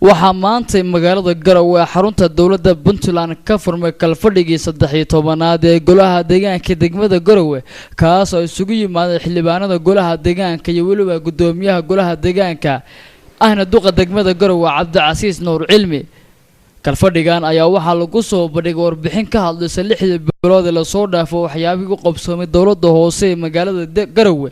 Waxaa maantay magaalada Garowe ee xarunta dowladda Puntland ka furmay kalfadhigii 13aad ee golaha deegaanka degmada Garowe, kaas oo isugu yimaadeen xildhibaanada golaha deegaanka iyo weliba guddoomiyaha golaha deegaanka ahna duqa degmada Garowe, Cabdicasiis Nuur Cilmi. Kalfadhigan ayaa waxaa lagu soo bandhigay warbixin ka hadlaysa 6dii bilood ee lasoo dhaafo waxyaabihii u qabsoomay dowladda hoose ee magaalada Garowe,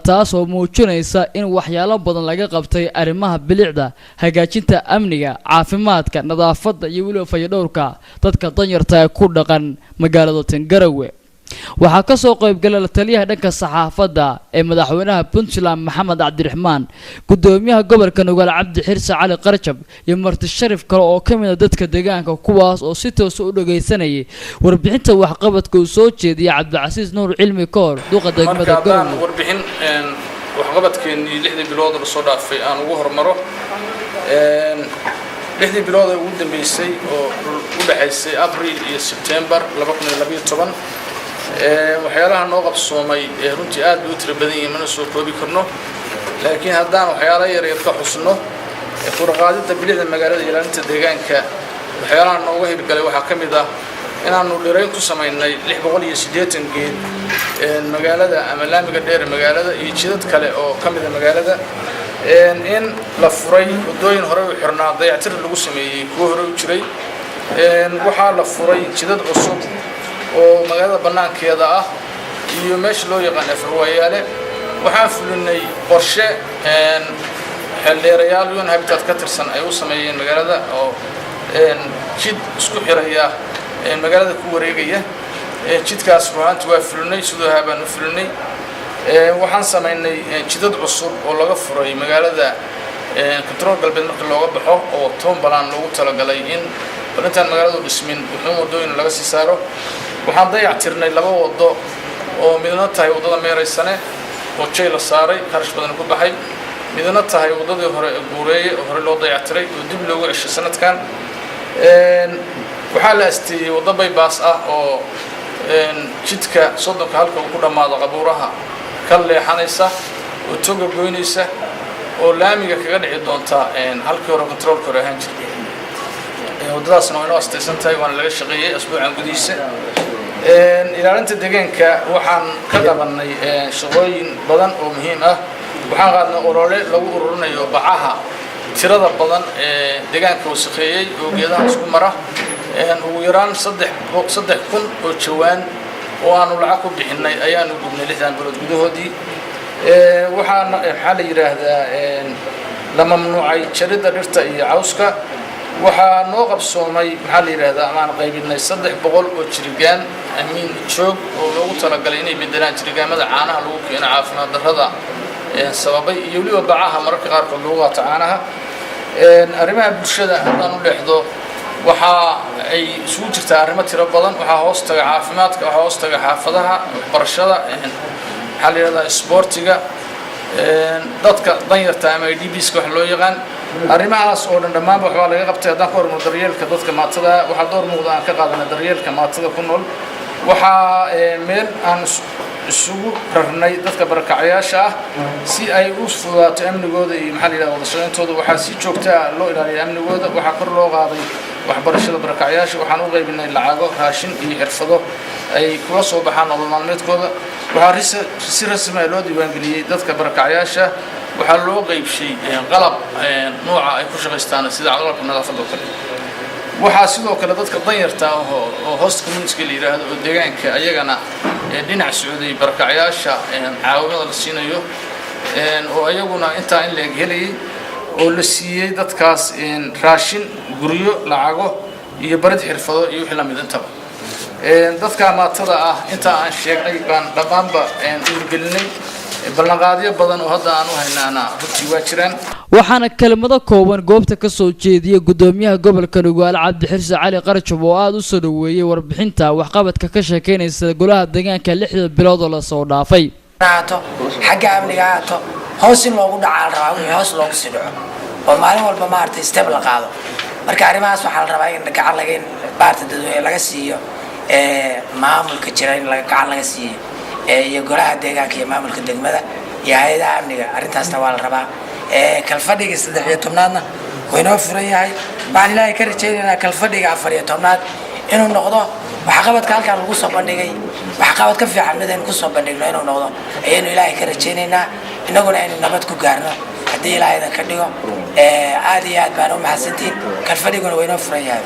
taas oo muujinaysa in waxyaalo badan laga qabtay arrimaha bilicda, hagaajinta amniga, caafimaadka, nadaafadda iyo weliba fayadhowrka dadka danyarta ee ku dhaqan magaalada tan Garowe. Waxaa kasoo qaybgalay la taliyaha dhanka saxaafadda ee madaxweynaha Puntland, Maxamed Cabdiraxmaan, gudoomiyaha gobolka Nugaal, Cabdi Xirse Cali Qarjab, iyo marti sharif kale oo ka mid ah dadka deegaanka, kuwaas oo si toosa u dhagaysanayay warbixinta waxqabadka uu soo jeediyay Cabdicasiis Nuur Cilmi Koor, duqa degmada Marka haddaan Garowe. warbixin waxqabadkeenii 6dii bilood oo lasoo dhaafay aan ugu hormaro, 6dii bilood ee ugu dambeysay oo u dhexaysay Abriil iyo Sebtembar 2012, waxyaalaha noo qabsoomay runtii aad bay u tiro badan yihiin, mana soo koobi karno. Laakiin haddaan waxyaala yaryar ka xusno, kor u qaadidda bilicda magaalada iyo ilaalinta deegaanka, waxyaalaha nooga hirgalay waxaa ka mid ah inaanu dhirayn ku samaynay 680 geed magaalada ama laamiga dheer ee magaalada iyo jidad kale oo ka mida magaalada, in la furay waddooyin horey u xirnaa, dayactir lagu sameeyey kuwo horey u jiray. Waxaa la furay jidad cusub oo magaalada bannaankeeda ah iyo meesha loo yaqaan Afarwaayaale. Waxaan fulinay qorshe xeeldheerayaal UN Habitat ka tirsan ay u sameeyeen magaalada oo jid isku xiraya magaalada ku wareegaya. Jidkaas ruhaanti waa fulinay, sidoo ahaa baan u fulinay. Waxaan samaynay jidad cusub oo laga furay magaalada Control Galbeed marka looga baxo, oo 10 balaan loogu talagalay in bal intaan magaaladu dhismin wuxuun waddooyin laga sii saaro. Waxaan dayac tirnay laba waddo oo midna tahay waddada Meeraysane oo jay la saaray, kharash badan ku baxay, midna tahay waddadii hore ee Guureeye oo hore loo dayactiray oo dib loogu ceshay sanadkan. Waxaa la asteeyey waddo bypass ah oo jidka 30-ka halka uu ku dhammaado qabuuraha ka leexanaysa oo toga goynaysa oo laamiga kaga dhici doonta halkii hore controlka hore ahaan jirtay. Waddadaasna waa inoo astaysan tahay, waana laga shaqeeyey asbuucan gudihiisa. Ilaalinta deegaanka waxaan ka qabanay shaqooyin badan oo muhiim ah. Waxaan qaadnay olole lagu ururinayo bacaha tirada badan ee deegaanka wasakheeyey oo geedaha isku mara. Ugu yaraan 3000 oo jawaan oo aanu lacag ku bixinay ayaanu gubnay 6dan bilood gudahoodii. Waxaana maxaa la yidhaahdaa la mamnuucay jaridda dhirta iyo cawska. Waxaa noo qabsoomay, maxaa la yidhaahdaa, amaan qaybinay 300 oo jirigaan amiin joog oo loogu talagalay inay bedelaan jirigaamada caanaha lagu keeno caafimaad darrada sababay iyo weliba bacaha mararka qaarkood lagu qaato caanaha. Arrimaha bulshada haddaan u leexdo, waxa ay isugu jirtaa arrimo tiro badan. Waxaa hoos taga caafimaadka, waxaa hoos taga xaafadaha, waxbarashada, maxaa la yidhahdaa, isboortiga, dadka danyarta ama IDPs-ka wax loo yaqaan. Arrimahaas oo dhan dhammaanba waxbaa laga qabtay. Haddaan ka hormaro daryeelka dadka maatada, waxaa door muuqda aan ka qaadanay daryeelka maatada ku nool. Waxaa meel aan isugu rarnay dadka barakacyaasha ah si ay u fududaato amnigooda iyo, maxaa la yidhahda, wada shaqayntooda. Waxaa si joogta ah loo ilaaliya amnigooda. Waxaa kor loo qaaday waxbarashada barakacyaasha. Waxaan u qaybinay lacago, raashin iyo xirfado ay kula soo baxaan nolol maalmeedkooda. Waxaa si rasmi ah loo diiwaangeliyey dadka barakacyaasha. Waxaa loo qaybshay qalab nooca ay ku shaqaystaan, sida qalabka nadaafadda oo kale. Waxaa sidoo kale dadka danyarta oo host community la yidhaahdo oo deegaanka ayagana dhinac socday barakacyaasha caawimada la siinayo, oo ayaguna intaa in la eg helayay, oo la siiyey dadkaas raashin, guryo, lacago iyo barid xirfado iyo wixii lamid intaba. Dadka maatada ah intaa aan sheegnay baan dhammaanba dhiirigelinay. Ballanqaadyo badan oo hadda aan u haynaana runtii waa jiraan. Waxaana kelmado kooban goobta ka soo jeediyey gudoomiyaha gobolka Nugaal, Cabdi Xirsi Cali Qarjab, oo aada u soo dhaweeyey warbixinta waxqabadka ka sheekeynaysa golaha deegaanka 6da bilood oo lasoo dhaafay. Ahaato xagga amniga ahaato, hoos in loogu dhacaa la rabaa, wixii hoos loogu sii dhaco oo maalin walba maaragtay step la qaado. Marka arrimahaas waxaa la rabaa in gacan laga maarata dadweyne laga siiyo, maamulka jira in gacan laga siiyo, iyo golaha deegaanka iyo maamulka degmada iyo hay-adaha amniga. Arrintaasna waa la rabaa. Kalfadhigii 13aadna Waynoo furan yahay. Waxaan Ilaahay ka rajaynaynaa kalfadhiga 14aad inuu noqdo waxqabadka halkaan lagu soo bandhigay waxqabad ka fiican mid aynu kusoo bandhigno inuu noqdo ayaynu Ilaahay ka rajaynaynaa, innaguna aynu nabad ku gaarno haddii Ilaahay idan ka dhigo. Aad iyo aad baan u mahadsantihin. Kalfadhiguna waynoo furan yahay.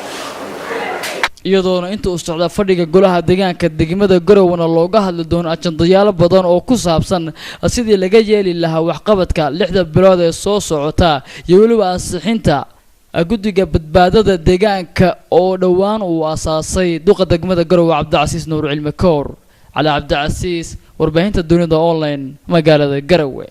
Iyadoona inta uu socda fadhiga golaha deegaanka degmada Garowana looga hadli doono ajandayaalo badan oo ku saabsan sidii laga yeeli lahaa waxqabadka 6da bilood ee soo socota iyo weliba ansixinta guddiga badbaadada deegaanka oo dhowaan uu asaasay duqa degmada Garowe, Cabdicasiis Nuur Cilmi Koor. Cali Cabdicasiis, warbaahinta Dunida Online, magaalada Garowe.